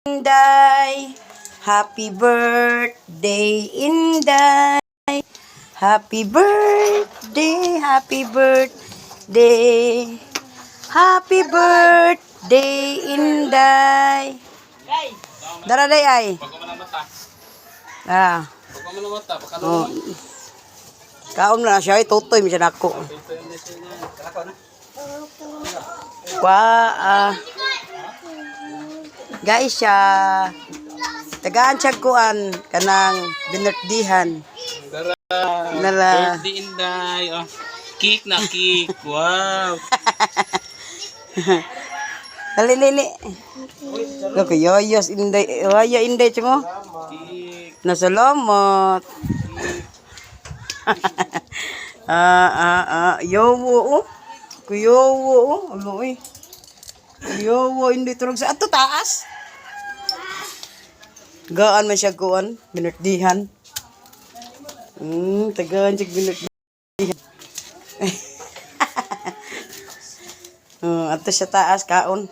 Inday. Happy birthday, Inday. Happy birthday, happy birthday. Happy birthday, Inday. Dara day ay. Pag man ang mata. Ah. Pag man ang mata, baka Oh. Kaon na siya, ay tutoy mi siya nako. Kwa ah. Guys siya. Tagaan siya kuan kanang binirtdihan. Dara. Nala. Birthday, Inday. Oh. Cake na cake. Wow. Dali lili. Look, yoyos Inday, yoyo Inday mo. Cake. Nasalamot. Ah, ah, ah. Yowo, oh. Kuyowo, oh. Ano, eh. Kuyowo, hindi tulog sa ato taas. Gaan man siya kuan, binirtdihan. Tagaan siya binirtdihan. Oh, ato siya taas, kaon.